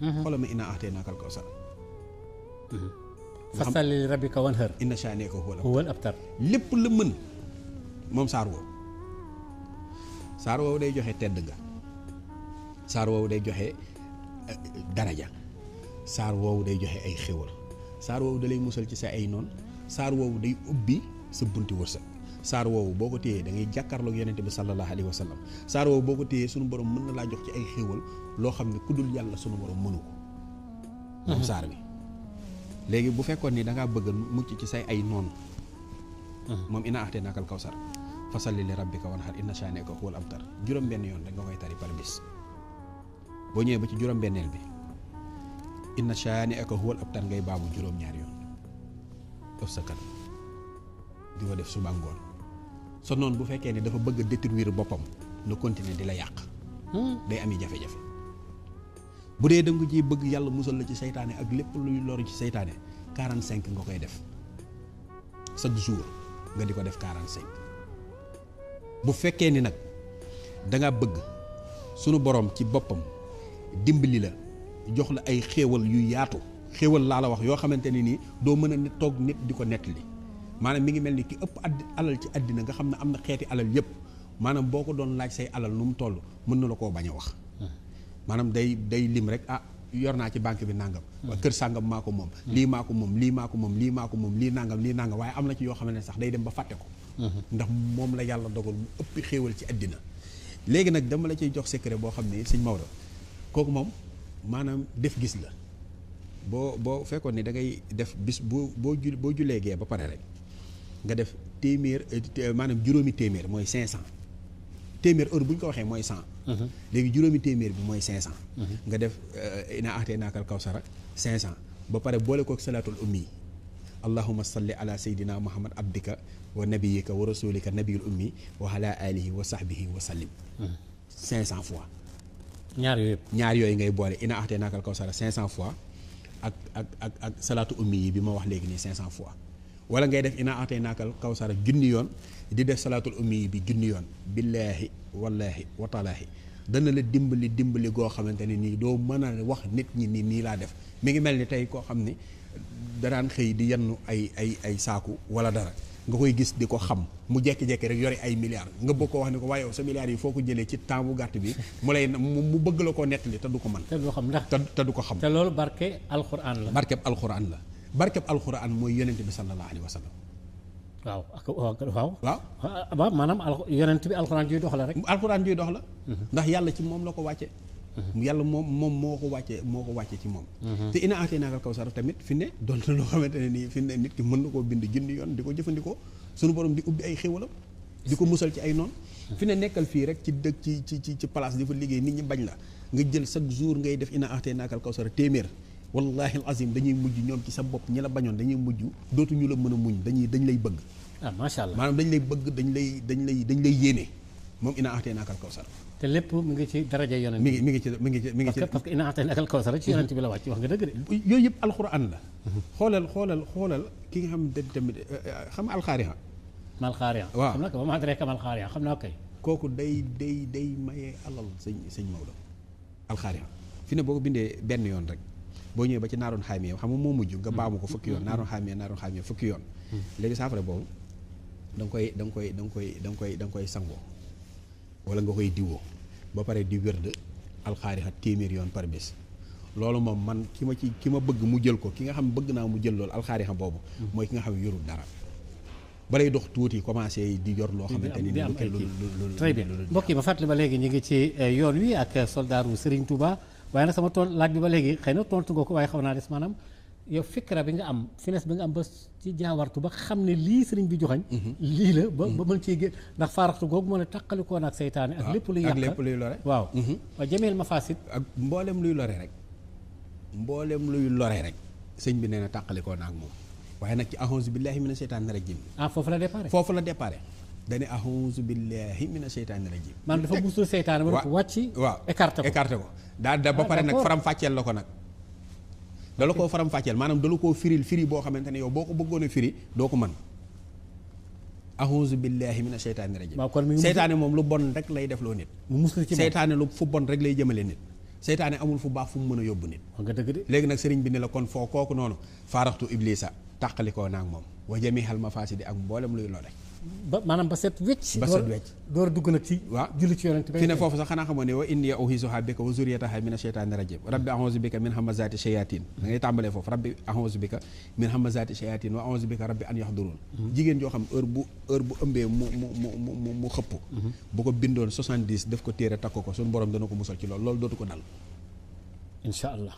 xoolal ma innaa a'taynaakal kawsar. fasalli li rabbika wanhar. inna shaani'aka huwal abtar. lépp la mën moom saar woowu. saar woowu day joxe tedd nga. saar woowu day joxe daraja. saar woowu day joxe ay xéwal. saar woowu da lay musal ci sa ay noon. saar woowu day ubbi sa bunti wërsëg. saar woowu boo ko téyee da ngay jàkkaarloog yonente bi sallallahu alayhi wa sallam. saar woowu boo ko téyee sunu borom mën na laa jox ci ay xéwal loo xam ne ku dul yàlla sunu borom mënu ko. moom saar bi léegi bu fekkoon ni da ngaa bëgg mucc ci say ay noonu. moom innaa a'taynaakal kawsar fasalli li rabbika wanhar inna shaani'aka huwal abtar juróom-benn yoon rek nga koy tari par bis. boo ñëwee ba ci juróom-benneel bi inna shaani'aka huwal abtar ngay baabu juróom-ñaari yoon def sa kanam di ko def suba ngoon sa noonu bu fekkee ne dafa bëgg a détruire boppam na continuer di la yàq. day ami jafe-jafe. bu dee da nga ciy bëgg yàlla musal la ci seytaane ak lépp luy loru ci seytaane 45 nga koy def chaque jour nga di ko def 45. bu fekkee ni nag da nga bëgg sunu borom ci boppam dimbali la jox la ay xéewal yu yaatu xéewal laa la wax yoo xamante ne nii doo mën a toog nit di ko nettali maanaam mi ngi mel ni ki ëpp alal ci àddina nga xam ne am na xeeti alal yëpp maanaam boo ko doon laaj say alal nu mu toll mën na la koo bañ a wax. maanaam day lim rek yor naa ci banque bi nangam. waa kër sàngam maa ko moom. lii maa ko moom lii maa ko moom lii maa ko moom lii nangam waaye am na ci yoo xam ne sax day dem ba fàtte ko. ndax moom la yàlla dogal mu ëpp xéewal ci àddina. léegi nag dama la ciy jox secret boo xam ne sëñ Maodo kooku moom maanaam def gis la boo fekkoon ni da ngay def bis boo julee gee ba pare rek nga def téeméer maanaam juróomi téeméer mooy 500. téeméer heure bu ñu ko waxee mooy 100. léegi juróomi téeméer bi mooy 500. nga def innaa a'taynaakal kawsara 500 ba pare boole kook salaatul ummi allahumma salli ala sayyidina muhammad abdika wa nabiyyika wa rasulika nabiyul ummi wa ala alihi wa sahbihi wa sallim. 500 fois. ñaar yooyu ngay boole innaa a'taynaakal kawsara 500 fois ak salaatu ummi yi bi ma wax léegi nii 500 fois. wala ngay def innaa a'taynaakal kawsara junni yoon di def salaatul ummi yi bi junni yoon billaahi wallaahi wataalaahi dana la dimbali goo xamante ne nii doo mën a wax nit ñi nii laa def mi ngi mel ni tey koo xam ni daraan xëy di yenn ay saaku wala dara nga koy gis di ko xam mu jekki-jekki rek yore ay milliards nga bëgg ko wax ni ko waaye yow sa milliards yi foo ko jëlee ci temps bu gàtt bi mu bëgg la koo nettali te du ko mën te du ko xam te loolu barkeb alxuraan la barkeb alxuraan mooy yonent bi sallallahu alayhi wa sallam. waaw maanaam yonent bi alxuraan juy dox la rek. alxuraan juy dox la. ndax yàlla ci moom la ko wàcce. yàlla moom moo ko wàcce ci moom. te innaa a'taynaakal kawsar tamit fi ne doon na loo xamante ne nii fi ne nit ki mën na koo bind junni yoon di ko jëfandikoo sunu borom di ubbi ay xéwalam di ko musal ci ay noon. fi ne nekkal fii rek ci dëkk ci place di fa liggéey nit ñi bañ la nga jël chaque jour ngay def innaa a'taynaakal kawsar téeméer. wallahi alazim dañuy mujj ñoom ci sa bopp ñi la bañoon dañuy mujj dootuñu la mën a muñ dañ lay bëgg. macha allah maanaam dañ lay bëgg dañ lay yéene moom innaa a'taynaakal kawsar. te lépp mu ngi ci daraja yonent mi ngi ci parce que innaa a'taynaakal kawsar ci yonent bi la wàcc wax nga dëgg de. yooyu yëpp alxuraan la. xoolal ki nga xam ne tamit xam nga alxaariya. malxaariya. waaw xam naa ko ba ma adraaka malxaariya xam naa kay. kooku day maye alal sëñ Maodo alxaariya fi ne boo ko bindee benn yoon rek. boo ñëwee ba ci naaroon xaymee xam nga moo mujj nga baamu ko fukki yoon naaroon xaymee fukki yoon. léegi saafara boobu da nga koy sangoo wala nga koy diwoo ba pare di wérd alxaarixa téeméer yoon par bés. loolu moom man ki ma bëgg mu jël ko ki nga xam bëgg naa mu jël loolu alxaarixa boobu. mooy ki nga xam ne yorul dara. balay dox tuuti commencé di yor loo xamante ni lu très bien mbokk yi ma fàttali ba léegi ñu ngi ci yoon wi ak soldaaru Serigne Touba. waaye nag sama laaj bi ba léegi xëy na tontu nga ko waaye xaw naa des maanaam yow fikra bi nga am finesse bi nga am ba ci jaawartu ba xam ne lii sëriñ bi joxañ lii la ba mën cee génn ndax faaraxtu googu moo ne taqalikoon ak seytaane ak lépp luy yàq ak lépp luy lore waaw jameel ma fasit ak mboolem luy lore rek sëñ bi nee na taqalikoon ak moom waaye nag ci a'uuzu billahi mina seytaani rajim foofu la déparé dane a'uuzu billahi mina seytaani rajim maanaam dafa musul seytaane ba ko wàcc waaw écarté ko daal ba pare nag faram-fàcceel la ko nag dala koo faram-fàcceel maanaam dala koo firi boo xamante ne yow boo ko bëggoon a firi doo ko mën a'uuzu billahi mina seytaani rajim seytaane moom lu bon rek lay def loo nit seytaane lu fu bon rek lay jëmale nit seytaane amul fu baax fu mu mën a yóbbu nit. wax nga dëgg de. léegi nag sëriñ bi ne la kon foo kooku noonu faaraxtu iblisa tàqalikoo naag moom wa jamihal mafaasidi ak mboolem luy lore. ba maanaam ba set wecc. ba set wecc door dugg nag ci. waaw julli ci yonent bi fi ne foofu sax xanaa xamoon ne wa inni uhiisuha bika wa zurriyataha mina sheytaani rajim rabbi a'uuzu bika min hamazati shayatin da ngay tàmbalee foofu rabbi a'uuzu bika min hamazati shayatin wa a'uuzu bika rabbi an yahdurun. jigéen joo xam heure bu ëmbee mu xëpp. bu ko bindoon 70 def ko téere takk ko suñu borom dana ko musal ci loolu dootu ko dal. incha allah.